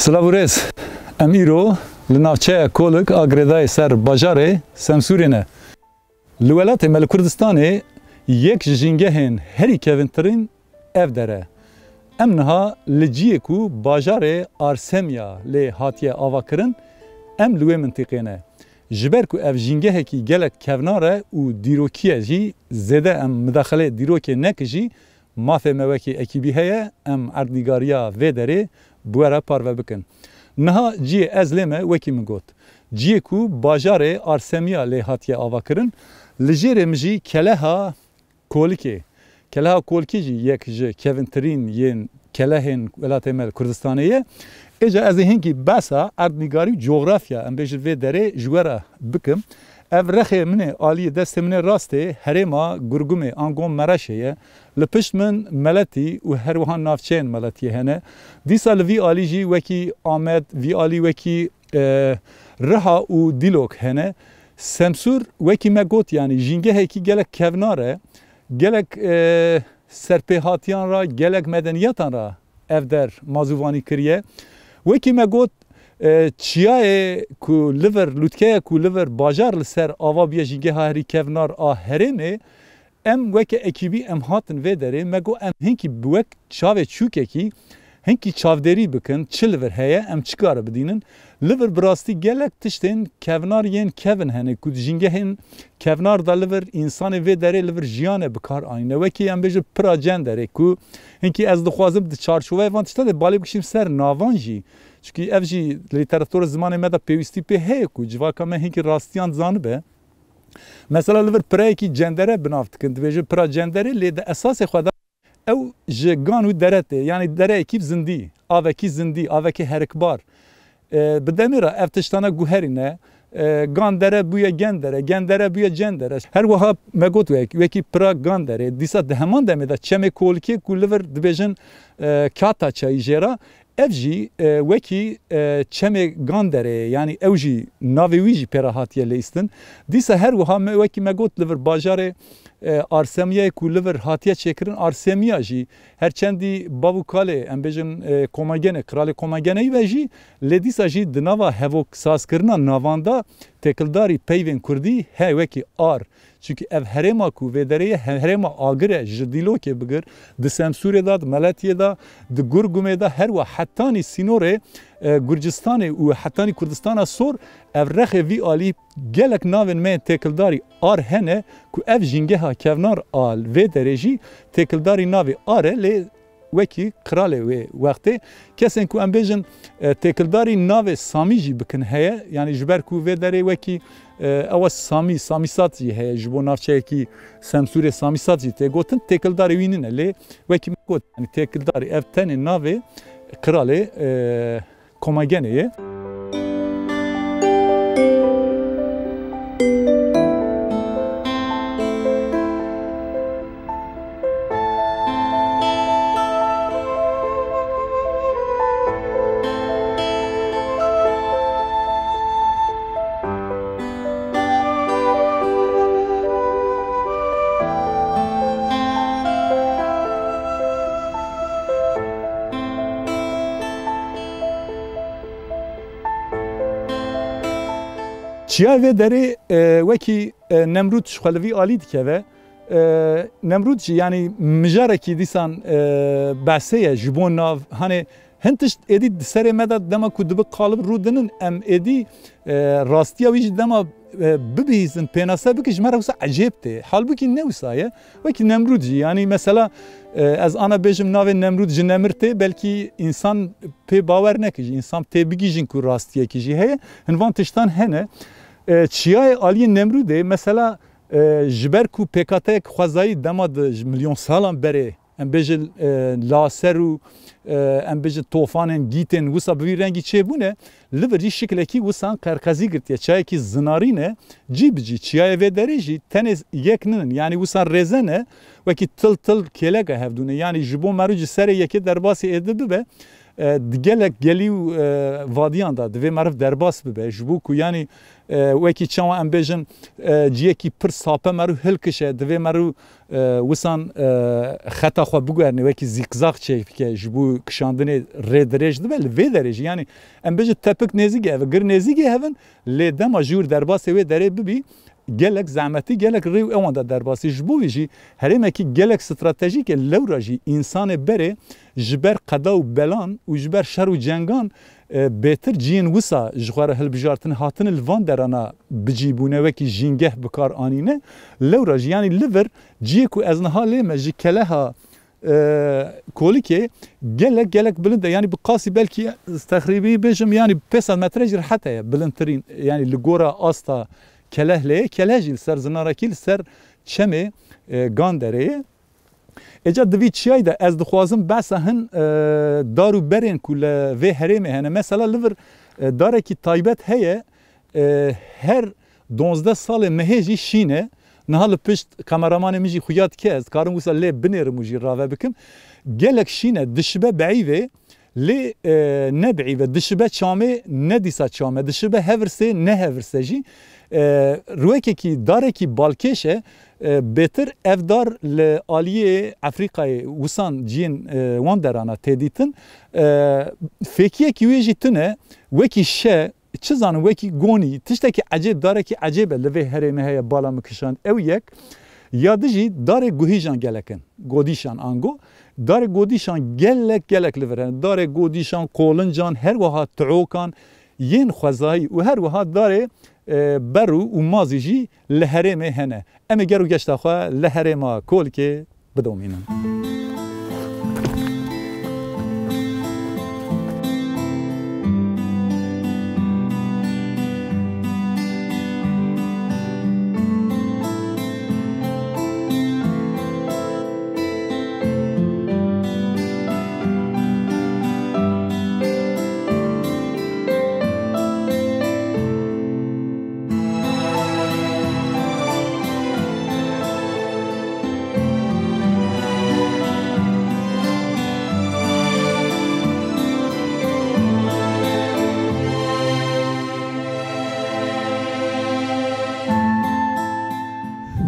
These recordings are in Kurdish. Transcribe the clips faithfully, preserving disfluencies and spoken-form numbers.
Silav û rêz. Em îro li navçeya Kolik a girêdayê ser bajarê Semsûrê ne. Li welatê me li Kurdistanê yek ji jîngehên herî kevintirîn ev der e. Em niha li ciyê ku bajarê Arsemya lê hatiye avakirin, em li wê mintîqê ne. Ji ber ku ev jîngehekî gelek kevnar e û dîrokî ye jî, zêde em midaxilê dîrokê nekî jî, mafê me wekî ekîbî heye, em erdnîgariya vê derê bi we re parve bikin. Niha ciyê ez lê me wekî min got. Ciyê ku bajarê Arsemiya lê hatiye avakirin, li jêrê min jî keleha Kolikê. Keleha Kolikê jî yek ji kevintirîn yên kelehên welatê me li Kurdistanê ye. Êca ez ê hinkî behsa erdnîgarî û cografya, em bêjin vê derê ji we re bikim. Ev rexê min ê aliyê destê min ê rastê herêma Gurgumê ango Mereşê ye. Li pişt min Meletî û her wiha navçeyên Meletiyê hene. Dîsa li vî alî jî wekî Amed, vî alî wekî, e, Riha û Dîlok hene. Semsûr wekî me got, yanî jîngehekî gelek kevnar e. Gelek, e, serpêhatiyan re, gelek medeniyetan re ev der mazûvanî kiriye. Wekî me got, e, çiyayê ku li vir, lûtkeya ku li vir bajar li ser ava bûye jîngeha herî kevnar a herêmê, em weke ekîbî em hatin vê derê, me got em hinkî bi wek çavê çûkekî hinkî çavdêrî bikin, çi li vir heye, em çi kare bidînin. Li vir bi rastî gelek tiştên kevnar yên kevin hene ku di jîngehên kevnar de li vir însanê vê derê li vir jiyane bi kar anîne. Wekî em bêjin pira cenderê ku hinkî ez dixwazim di çarçoveyê van tiştan de balê bikişînim ser navan jî. Çikî ev jî li lîteratura zimanê me de pêwîstî pê heye ku civaka me hinkî rastiyan zanibe. Mesela li vir pirayekî cendere bi nav dikin, dibêjin pira cenderê, lê di esasê xwe de ew ji gan û dere tê, yanî dereyekî zindî, avekî zindî, avekî herikbar. E, bi demê re ev tiştana guherîne, e, gan dere bûye gen dere, gen dere bûye cen dere. Her wiha me got wek, wekî pira gan derê, dîsa di heman demê de çemê Kolikê ku li vir dibêjin, e, Kata çayî jê re, ev jî, e, wekî, e, çemê gan derê ye, yanî ew jî navê wî jî pê re hatiye lêstin. Dîsa her wiha me wekî me got li vir bajarê, e, Arsemiyayê ku li vir hatiye çêkirin, Arsemiya jî her çendî bav û kalê, em bêjin, e, Komagenê, Kralê Komageneyî ve jî, lê dîsa jî di nava hevok sazkirina navan de têkildarî peyvên kurdî he wekî Ar. Çimkî ev herêma ku vê derê ye, he-, herêma agir e, ji Dîlokê bigir, di Semsûrê de, di Meletiyê de, di Gurgumê de, her wiha hetanî sînorê, e, Gurcistanê û hetanî Kurdistana Sor, ev rexê vî alî gelek navên me yên têkildarî Ar hene ku ev jîngeha kevnar a vê derê jî têkildarî navê Ar e, lê wekî qiralê wê wextê. Kesên ku em bêjin, e, têkildarî navê Samî jî bikin heye, yanî ji ber ku vê derê wekî, e, ew e Samî, Samîsat jî heye, ji bo navçeyekî Semsûrê Samîsat jî tê gotin, têkildarê wî nîne, lê wekî me got, yanî têkildarî ev tenê navê qiralê, e, Komagenê ye. Çiyayê vê derê, e, wekî, e, Nemrûd ji xwe li vî alî dikeve. E, Nemrûd jî, yanî mijarekî dîsan, e, behsê ye ji bo nav. Hanê hin tişt êdî di serê me de dema ku dibi qalib rû dinin, em êdî, e, rastiya wî jî dema, e, bibihîzin, pênase bikin, ji me re wisa ecêb tê. Halbûkî ne wisa ye. Wekî Nemrûd jî, yanî mesela, e, ez ana bêjim navê Nemrûd ji nemir tê, belkî însan pê bawer neke jî, însan tê bigihîjin ku rastiyekî jî heye. Hin van tiştan hene. E, çiyayê aliyê Nemrûdê, mesela, e, ji ber ku pêkateyek xwezayî dema di ji milyon salan berê, em bêjin, e, laser û, e, em bêjin tofanên, gîtên wisa bi vî rengî çêbûne, li vir jî şiklekî wisan qerqezî girtiye. Çayekî zinarîn e, cî bi cî. Çiyayê vê derê jî tenê yek ninin, yanî wisan rêze ne, wekî til til kêleka hevdû ne. Yanî ji bo merû ji serê yekê derbasî êdî bibe, e, di gelek gelî û, e, vadiyan de divê meriv derbas bibe. Ji bo ku, yanî, e, wekî çawa em bêjin, e, ciyekî pir sape merû hilkişe, divê merû, e, wisan, e, xeta xwe biguherîne, wekî zîqzaq çêbike ji bo kişandinê rê dirêj dibe. Li vê derê jî, yanî em bêjin tepik nêzîkê hev e, gir nêzîkê hev in, lê dema ji wir derbasê wê derê bibî, gelek zehmetî, gelek rê û ewan de derbasî. Ji bo wî jî herêmekî gelek stratejîk e, lewra jî însanê berê ji ber qeda û belan û ji ber şer û cengan, e, bêtir ciyên wisa ji xwe re hilbijartin, hatine li van derana bi cî bûne, wekî jîngeh bi kar anîne. Lewra jî, yanî li vir ciyê ku ez niha lê me ji keleha, e, Kolikê gelek, gelek bilind e. Yanî bi qasî belkî ez texrîbî bêjim, yanî pênc sed metre jî rehet heye bilindtirîn, yanî li gora asta Kelehlê ye. Keleh jî li ser zinarekî, li ser çemê, e, Ganderê ye. Êca di vî çiyayî de ez dixwazim behsa hin, e, dar û berên ku li vê herêmê hene. Mesela li vir, e, darekî taybet heye, e, her donzdeh salê mehê jî şîn e. Niha li pişt kameramanê min jî xuya dike, ez dikarim wisa lê binêrim û jî rave bikim. Gelek şîn e, dişibe beîvê, lê, e, ne beîve, dişibe çamê, ne dîsa çam e, dişibe hevirsê, ne hevirse jî. E, rûyekekî, darekî balkêş e, e, bêtir ev dar li aliyê Efrîkayê wisan ciyên, e, wan derana tê dîtin. E, fêkiyekî wê jî tune, wekî şe, çi zanim, wekî gonî, tiştekî ecêb, darekî ecêb e li vê herêmê heye, bala min kişand. Ew yek, ya di jî darê guhîjan gelek in. Godîşan ango. Darê godîşan gelek, gelek li vir hene. Darê godîşan, qolincan, her wiha tirokan yên xwezayî û her wiha darê, e, berû û mazî jî li herêmê hene. Em ê ger û geşta xwe li herêma Kolikê bidomînin.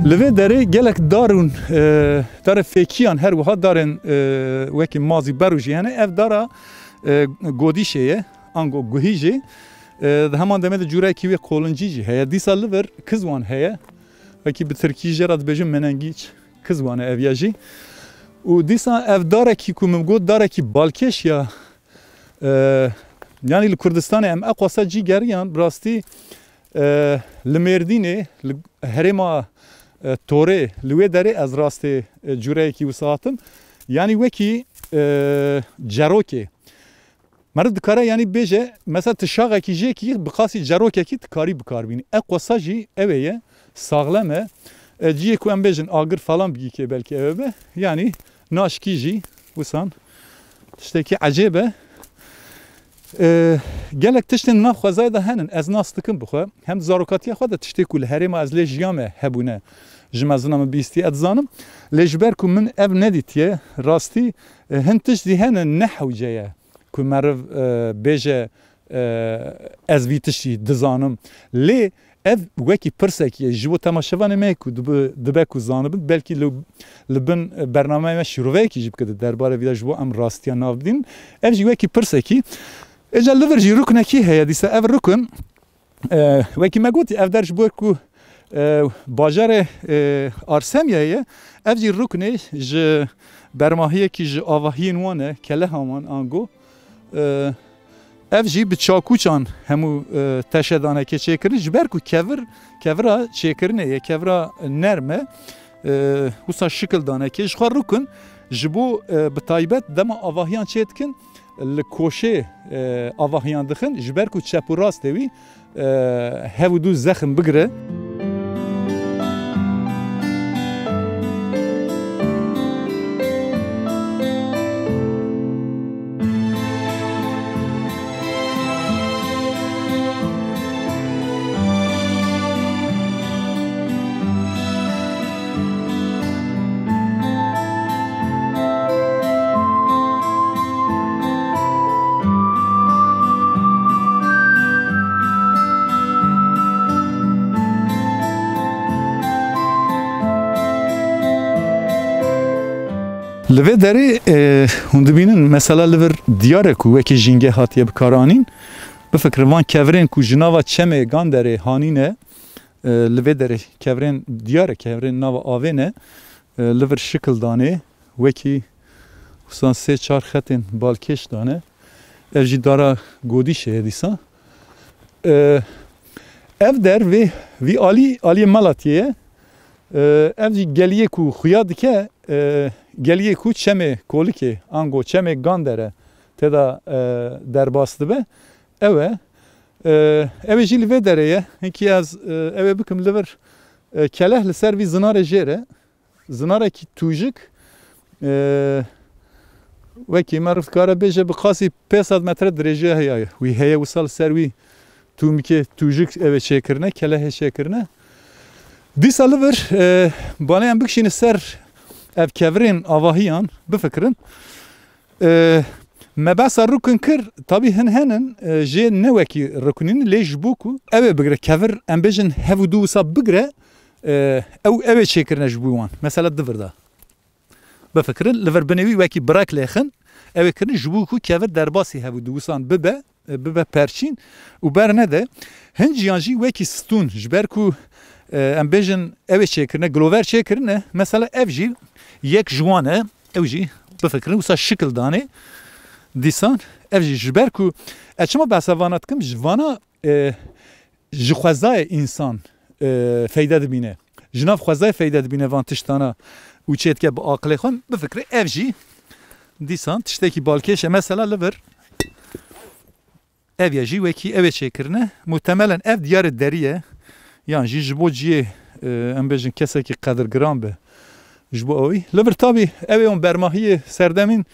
Li vê derê gelek dar û, e, darê fêkiyan, her wiha darên, e, wekî mazî berû jî hene. Ev dara, e, godîşê ye, ango guhî jî. E, di heman demê de cûrekî wê qolincî jî heye. Dîsa li vir kizwan heye. Wekî bi tirkî jê re dibêjin menengîç. Kizwan e ev ya jî. Û dîsa ev darekî ku min got darekî balkêş ya, e, yanî li Kurdistanê em eqwasa cî geriyan, bi rastî, e, li Mêrdînê, li herêma, e, Torê, li wê derê ez rastê, e, cûreyekî wisa hatim. Yanî wekî, e, cerokê. Meriv dikare, yanî bêje, mesela tu şaxekî jêkî bi qasî cerokekî tu karî bikar bînî. Eqwasa jî ew ê ye, saxlem e. E, ciyê ku em bêjin agir falan bigîkê belkî ew ê be. Yanî naşkî jî wisan tiştekî ecêb e. E, gelek tiştên nav xwezayê de henin. Ez nas dikim bi xwe. Hem di zarokatiya xwe de tiştê ku li herêma ez lê jiyame hebûne. Ji mezina min bihîstiye, ez dizanim. Lê ji ber ku min ev nedîtiye, rastî, e, hin tişt jî hene ne hewce ye. Ku meriv, e, bêje, e, ez vî tiştî dizanim. Lê ev wekî pirsekî ye. Ji bo temaşevanê me ku dibe, dibe ku zanibin, belkî li, li bin bernameya me şîroveyekî jî bike di derbarê vî de ji bo em rastiya nav bidînin. Ev jî wekî pirsekî. Êca li vir jî ruknekî heye. Dîsa ev rukn E, wekî me gotî, ev der ji bo ku, e, bajarê, e, Arsemyayê ye, ev jî ruknê ji bermahiyekî ji avahiyên wan e, keleha wan ango. E, ev jî bi çakûçan hemû, e, teşedanekê çêkirin, ji ber ku kevir, kevira çêkirinê ye, kevira nerm e, e, wisa şikil danekê. Ji xwe rukn ji bo, e, bi taybet dema avahiyan çê dikin, li koşê, e, avahiyan dixin, ji ber ku çep û rastê wî, e, hev û du zexm bigire. Li vê derê, e, hûn dibînin, mesela li vir diyar e ku wekî jîngeh hatiye bikaranîn. Bifikirin, van kevirên ku ji nava çemê Ganderê hanîne, e, li vê derê kevirên diyar e, kevirên nava avê ne, e, li vir şikil danê, wekî wisa sê çar xetên balkêş dane. Ev jî dara godîşê ye dîsa. E, ev der vê, vî alî, aliyê Malatiyê ye. E, ev jî geliyê ku xuya dike, e, geliyê ku çemê Kolikê, ango çemê Gandere tê de, e, derbas dibe. Ew e. E, ew ê jî li vê derê ye. Hinkî ez, e, ew ê bikim li vir, e, keleh li ser vî zinarê jêr e. Zinarekî tûjik, e, wekî meriv dikare bêje, bi qasî pênc sed metre dirêjiya heye. Wî heye wisa li ser wî tûmikê tûjik ew ê çêkirine, kelehê çêkirine. Dîsa li vir, e, banê em bikişîne ser ev kevirên avahiyan, bifikirin. E, me behsa rukn kir, tabî hin henin, e, jê ne wekî ruknîn, lê ji bo ku ew ê bigire, kevir, em bêjin, hev û du wisa bigire, e, ew, ew ê çêkirine ji bo wan. Mesela di vir de. Bifikirin, li vir binê wî wekî birek lêxin, ew ê kirin ji bo ku kevir derbasî hev û du wisan bibe, e, bibe perçîn û bernede. Hin jiyan jî wekî stûn, ji ber ku, e, em bêjin ew ê çêkirine, gilover çêkirine, mesela ev jî yek ji wan e, ew jî bifikirin, wisa şikil danê dîsan, ev jî ji ber ku, e, çima behsa vana dikim, ji vana, e, ji xwezayê însan, e, feyde dibîne. Ji nav xwezayê feyde dibîne van tiştana û çêdike bi aqilê xwe. Bifikre ev jî dîsan tiştekî balkêş e. Mesela li vir ev ye jî wekî ew ê çêkirine. Muhtemelen ev diyarê derî ye. Yan jî ji bo ciyê, e, em bêjin kesekî qedirgiran be. Ji bo ewî. Li vir tabî ew ê hûn bermahiyê serdemîn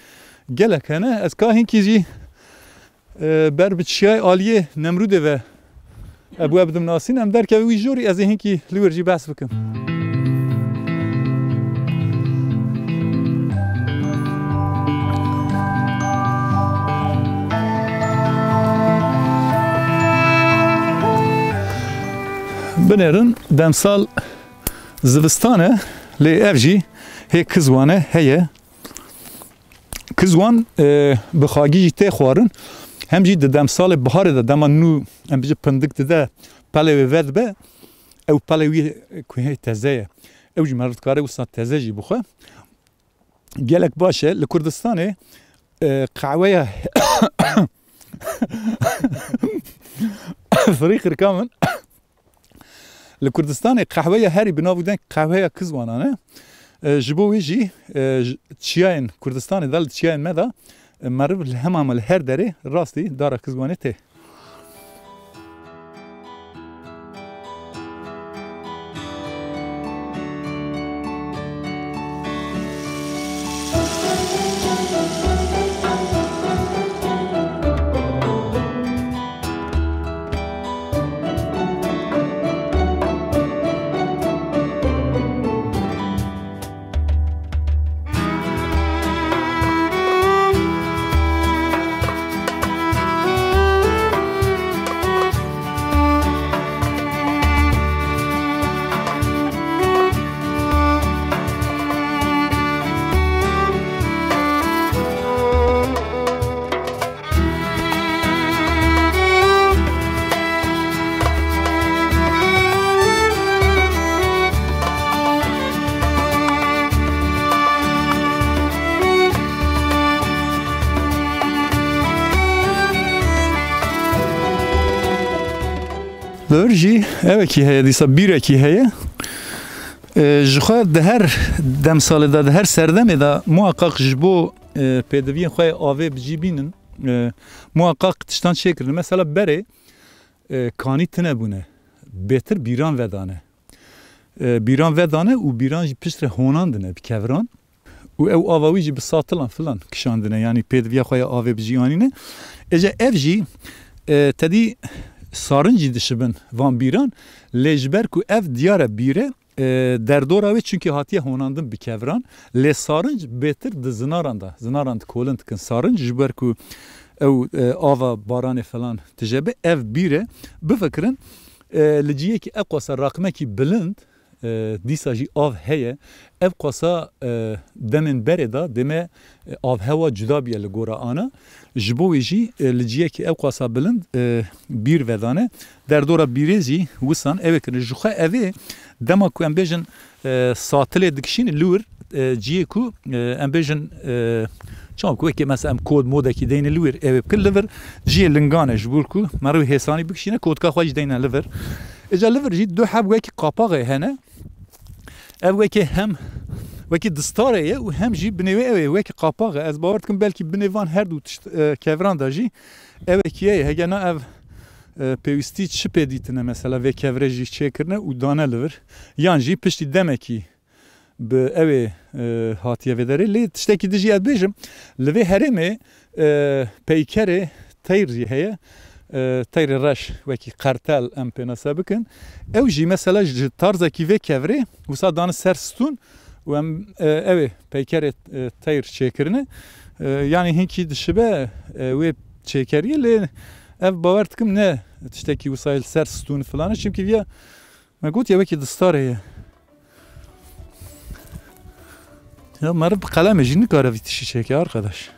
gelek hene. Ez ka hinkî jî e, ber bi çiyayê aliyê Nemrûdê ve, e, bi we bidim nasîn. Em derkeve wî jorî, ez ê hinkî li wir jî behs bikim. Binêrin, demsal zivistan e, lê ev jî hê kizwane heye. Kizwan, e, bi xagî jî tê xwarin. Hem jî di demsalê biharê de, dema nû, em bijî pindik dide, pelê wê vedibe, ew pelê wî ku hê teze ye. Ew jî meriv dikare wisa teze jî bixwe. Gelek baş e. Li Kurdistanê, e, qehweya firî xirka min. Li Kurdistanê qehweya herî bi nav û deng qehweya Kizwanan e. E, ji bo wê jî, e, ji çiyayên Kurdistanê de, li çiyayên me de, e, meriv li hema me li her derê rastî dara Kizwanê tê. Ewr jî evekî heye, dîsa bîrekî heye. E, ji xwe di her demsalê de, di her serdemê de muhaqqaq ji bo, e, pêdiviyên xwe yê avê bi cî bînin, e, muhaqqaq tiştan çêkirin. Mesela berê, e, kanî tune bûne. Bêtir bîran vedane. E, bîran vedane û bîran jî piştre honandine bi kevran. Û ew ava wî jî bi satilan filan kişandine, yanî pêdiviya xwe ya avê bi cî anîne. Êca ev jî, e, tedî sarinc jî dişibin van bîran, lê ji ber ku ev diyar e bîr e, e, derdora wê çunkî hatiye honandin bi kevran, lê sarinc bêtir di zinaran de, zinaran dikolin dikin sarinc, ji ber ku ew, e, ava baranê filan tije be, ev bîr e. Bifikirin, e, li ciyekî ew qasa raqimekî bilind, e, dîsa jî av heye. Ev qasa, e, demên berê de dême, e, avhewa cuda bûye li gora ana. Ji bo wê jî, e, li ciyekî ew qasa bilind, e, bîr vedane. Derdora bîrê jî wisan ew ê kirin. Ji xwe evê dema ku em bêjin, e, satilê dikişîne li wir, e, ciyê ku, e, em bêjin, e, çawa ku wekî mesela em kod modekî deyne li wir, ew ê bikir li vir ciyê lingan e, ji bo ku meriv hêsanî bikişîne, kodka xwe jî deyne li vir. Êca li vir jî du heb wekî qapaxê hene. Ev wekî hem wekî distarê ye û hem jî binê wê ew ê wekî qapax e. Ez bawer dikim belkî binê van her du tişt, e, kevran de jî ewekî ye. Hege na ev, e, pêwîstî çi pê dîtine mesela vê kevrê jî çêkirine û dane li vir. Yan jî piştî demekî bi ew ê, e, hatiye vê derê. Lê tiştekî din jî ez bêjim, li vê herêmê, e, peykerê teyr jî heye. E, teyrê reş wekî qertel em pênase bikin. Ew jî mesela ji tarzekî vê kevrê wisa dane ser stûn û em, e, ew ê peykerê, e, teyr çêkirine. E, yanî hinkî dişibe, e, wê çêkeriyê lê ev bawer dikim ne tiştekî wisa li ser stûn filan e. Çimkî viya me gotiye wekî distarê ye. Ya meriv bi qelemê jî nikare vî tişî çêke, arkadaş.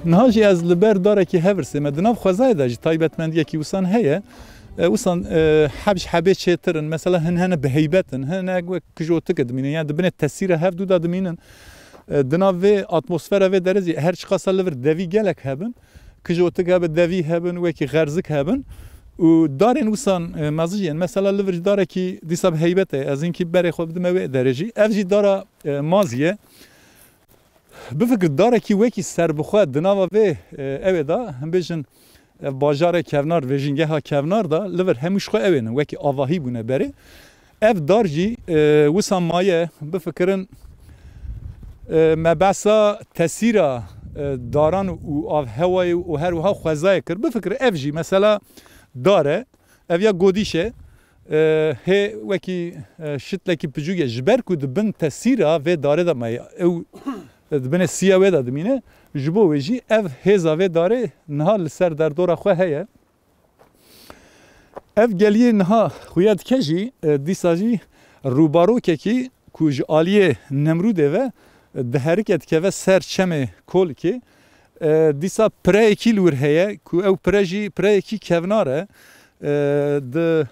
Niha jî ez li ber darekî hevirsê me. Di nav xwezayê de jî taybetmendiyekî wisan heye. E, wisan, e, heb ji hebê çêtir in. Mesela hin hene bi heybet in. Hine wek kijotike dimînin. Yani di binê tesîra hevdû de dimînin. E, di nav vê atmosfera vê derê jî her çiqasa li vir devî gelek hebin. Kijotik hebe, devî hebin, wekî xerzik hebin. Û darên wisan, e, mezin yên. Mesela li vir darekî dîsa bi heybet e. Ez hinkî berê xwe bidime wê derê jî. Ev jî dara, e, mazî ye. Bifikir darekî wekî serbixwe di nava vê, e, ewê de, em bêjin, ev bajarê kevnar, vêjîngeha kevnar de, li vir hemû ji xwe ewê ne, wekî avahî bûne berê. Ev dar jî, e, wisa maye, bifikirin, e, me behsa tesîra, e, daran û avhewayê û her wiha xwezayê kir. Bifikir ev jî mesela dar e, ev ya godîş e, e, hê wekî, e, şitlekî piçûk e. Ji ber ku di bin tesîra vê darê de me ye, ew, e, di binê siya wê de dimîne, ji bo wê jî ev hêza vê darê niha li ser derdora xwe heye. Ev geliyê niha xuya dike jî, e, dîsa jî rûbarokekî ku ji aliyê Nemrûdê ve, e, diherike dikeve ser çemê Kolikê. E, dîsa pireyekî li wir heye ku ew pire jî pireyekî kevnar e. E, di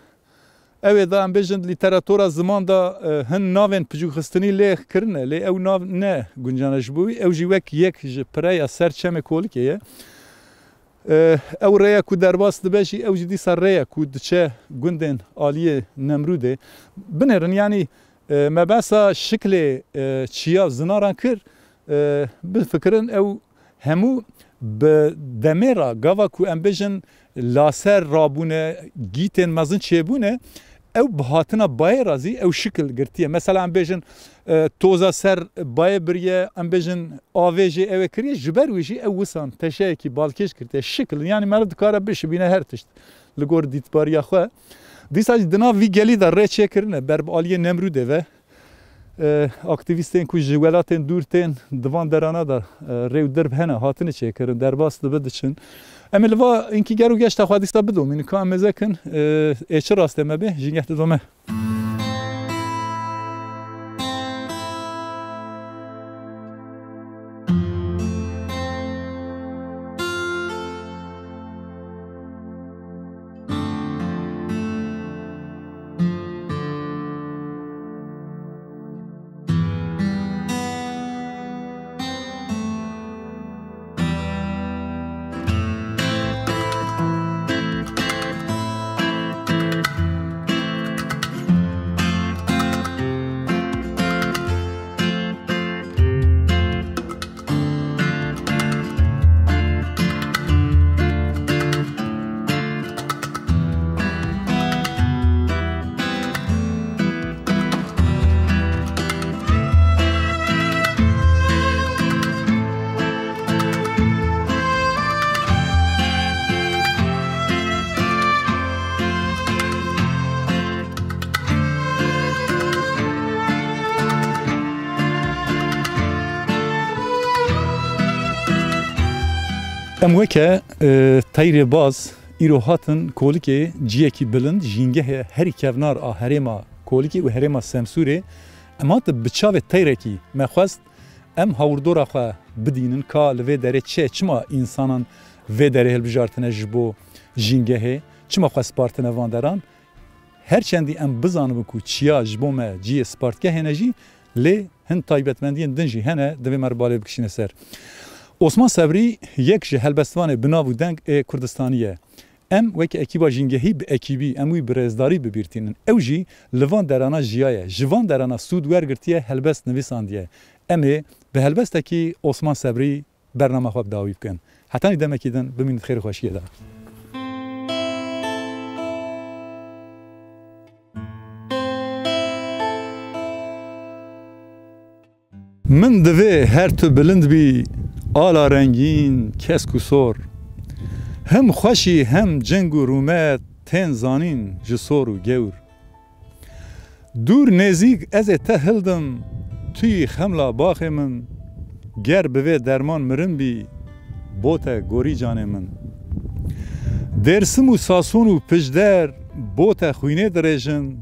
ewê de em bêjin lîteratura ziman de, e, hin navên piçûkxistinî lê kirine, lê ew nav ne guncan e ji bo wî. Ew jî wek yek ji pireya ser çemê Kolikê ye. E, ew rêya ku derbas dibe jî, ew jî dîsa rêya ku diçe gundên aliyê Nemrûdê. Binêrin, yanî, e, me behsa şiklê, e, çiya zinaran kir, e, bifikirin ew hemû bi demê re, gava ku em bêjin laser rabûne, gîtên mezin çêbûne, Ew bi hatina bayê re zî ew şikil girtiye. Mesela em bêjin, e, toza ser bayê biriye, em bêjin avê jê ew ê kiriye, ji ber wî jî ew wisan teşeyekî balkêş girtiye. Şikil, yanî meriv dikare bişibîne her tişt li gor dîtbariya xwe. Dîsa jî di nav vî gelî de rê çêkirine ber bi aliyê Nemrûdê ve. E, aktîvîstên ku ji welatên dûr tên di van derana de, e, rê û dirb hene, hatine çêkirin, derbas dibe diçin. Em ê li va inkî ger û geşta xwe dîsa bidomînin, ka em mêze kin, e, ê çi rastê me bê, jîngeh didome. Em weke, e, teyrê baz îro hatin Kolikê, ciyekî bilind, jîngehê herî kevnar a herêma Kolikê û herêma Semsûrê. Em hatin bi çavê teyrekî me xwest em hawirdora xwe bidînin ka li vê derê çi ye, çima însanan vê derê hilbijartine ji bo jîngehê, çima xwe spartine van deran. Her çendî em bizanibin ku çiya ji bo me cihê spartgehê ne jî, lê hin taybetmendiyên din jî hene, divê me re balê bikişîne ser. Osman Sebrî yek ji helbestvanê bi nav û deng ê Kurdistanî ye. Em wek ekîba jîngehî bi ekîbî, em wî bi rêzdarî bi bîr tînin. Ew jî li van derana jiyaye, ji van derana sûd wergirtiye, helbest nivîsandiye. Em ê bi helbestekî Osman Sebrî bernama xwe bi dawî bikin. Hetanî demekî din, bimînin di xêr û xweşiyê de. Min divê her tu bilind bî, ala rengîn, kesk û sor. Him xweşî hem ceng û rûmet tên zanîn ji sor û gewr. Dûr nêzîk ez ê te hildim, tu yî xemla baxê min. Ger bi vê derman mirin bî, bo te gorî canê min. Dêrsim û Sason û Pijder bo te xwînê dirêjin.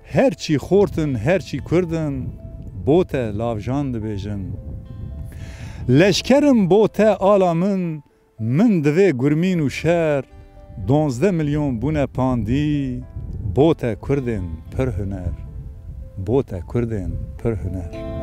Her çî xort in, her çî Kurd in, bo te lavjan dibêjin. Leşker in bo te ala min, min divê gurmîn û şer, donzdeh milyon bûne pandî, bo te Kurdên pir huner, bo te Kurdên pir huner.